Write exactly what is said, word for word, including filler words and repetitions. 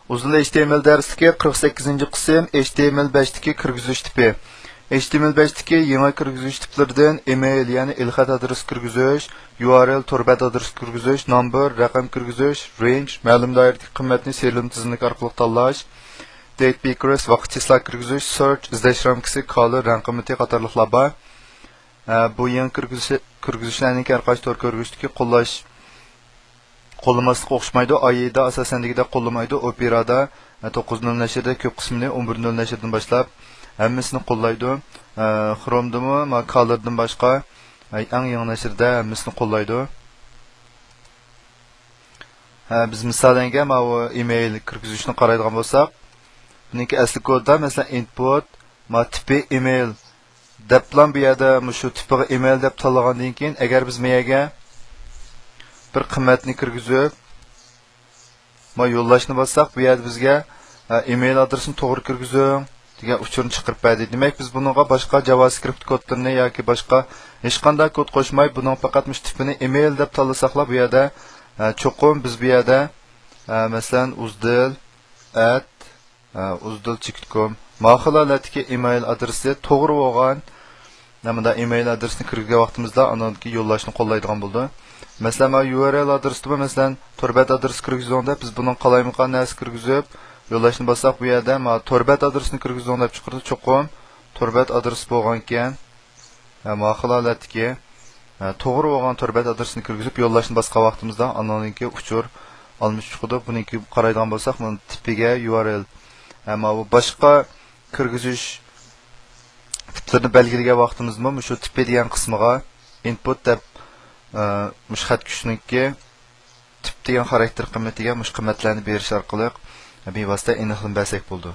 ئۇزۇن H T M L دەرسلىكى قىرىق سەككىزىنچى قىسىم، H T M L بەشتىكى كىرگۈزۈش تىپى. H T M L بەشتىكى يېڭى كىرگۈزۈش تىپلىرىدىن ئېمېيل، يەنى ئېلخەت ئادرېسى كىرگۈزۈش، يۇ ئار ئېل، تور بەت ئادرېسى كىرگۈزۈش، نامبېر، رەقەم كىرگۈزۈش، رېنج، مەلۇم دائىرىدىكى قىممەتنى سېرىيەللىمە تىزىملىكى ئارقىلىق تاللاش، دېيت بىكرېس، ۋاقىت چىسلا كىرگۈزۈش، سېرچ، ئىزدەش رامكىسى، كالور، رەڭ قىممىتى قاتارلىقلار بار. ئە، بۇ يېڭى كىرگۈزۈش-، كىرگۈزۈشلەرنىڭكى ھەر قايسى تور كۆرگۈچتىكى قوللاش، قوللىماسلىقى ئوخشىمايدۇ. ئايدا ئاساسەن دېگۈدەك قوللىمايدۇ. ئوپېرادا، ئە، توققۇز نۆل نەشرىدە كۆپ قىسمىنى، ئون بىر نۆل نەشردىن باشلاپ ھەممىسىنى قوللايدۇ. ئە، خرومدىمۇ، ما، كالوردىن باشقا، ئە، ئەڭ يېڭى نەشرىدە ھەممىسىنى قوللايدۇ. ھە، بىز مىسالەنگە ماۋۇ ئېمېيل كىرگۈزۈشنى قارايدىغان بولساق، بۇنىڭكى ئەسلى كودىدا، مەسىلەن، ئىنپۇت، ما، تىپى ئېمېيل دەپلا بۇ يەردە مۇشۇ تىپىغا ئېمېيل دەپ تاللىغاندىن كېيىن، ئەگەر بىز ما يەرگە بىر قىممەتنى كىرگۈزۈپ، ما يوللاشنى باسساق، بۇ يەردە بىزگە، ئە، ئېمېيل ئادرېسىنى توغرا كىرگۈزۈڭ دېگەن ئۇچۇرنى چىقىرىپ بەردى. دېمەك، بىز بۇنىڭغا باشقا جاۋاسكرىپت كودلىرىنى ياكى باشقا ھېچقانداق كود قوشماي، بۇنىڭغا پەقەت مۇشۇ تىپىنى ئېمېيل دەپ تاللىساقلا، بۇ يەردە، ئە، چوقۇم بىز بۇ يەردە، ئە، مەسىلەن، ئۇزدىل ئەت، ئە، ئۇزدىل چېكىت كوم، ما خىل ھالەتتىكى ئېمېيل ئادرېسى توغرا بولغان، مۇنداق ئېمېيل ئادرېسىنى كىرگۈزگەن ۋاقتىمىزدا ئاندىن كېيىن يوللاشنى قوللايدىغان بولىدۇ. مەسىلەن، مانا يۇ ئار ئېل ئادرېسىدىمۇ، مەسىلەن، تور بەت ئادرېسى كىرگۈزۈڭ دەپ، بىز بۇنىڭ قالايمىقان نەرسە كىرگۈزۈپ، يوللاشنى باسساق، بۇ يەردە مانا تور بەت ئادرېسىنى كىرگۈزۈڭ دەپ چىقىرىدۇ. چوقۇم تور بەت ئادرېسى بولغانىكەن، ھە، ما خىل ھالەتتىكى، ھە، توغرا بولغان تور بەت ئادرېسىنى كىرگۈزۈپ يوللاشنى باسقان ۋاقتىمىزدا ئاندىن كېيىن ئۇچۇر ئالمىشىپ چىقىدۇ. بۇنىڭكى قارايدىغان بولساق، بۇنىڭ تىپىگە يۇ ئار ئېل، ھە، ماۋۇ باشقا كىرگۈزۈش تىپلىرىنى بەلگىلىگەن ۋاقتىمىزدىمۇ مۇشۇ تىپى دېگەن قىسمىغا ئىنپۇت دەپ، ئە، مۇشۇ خەت كۈچنىڭكى تىپ دېگەن خاراكتېر قىممىتىگە مۇشۇ قىممەتلەرنى بېرىش ئارقىلىق بىۋاسىتە ئېنىقلىما بەرسەك بولىدۇ.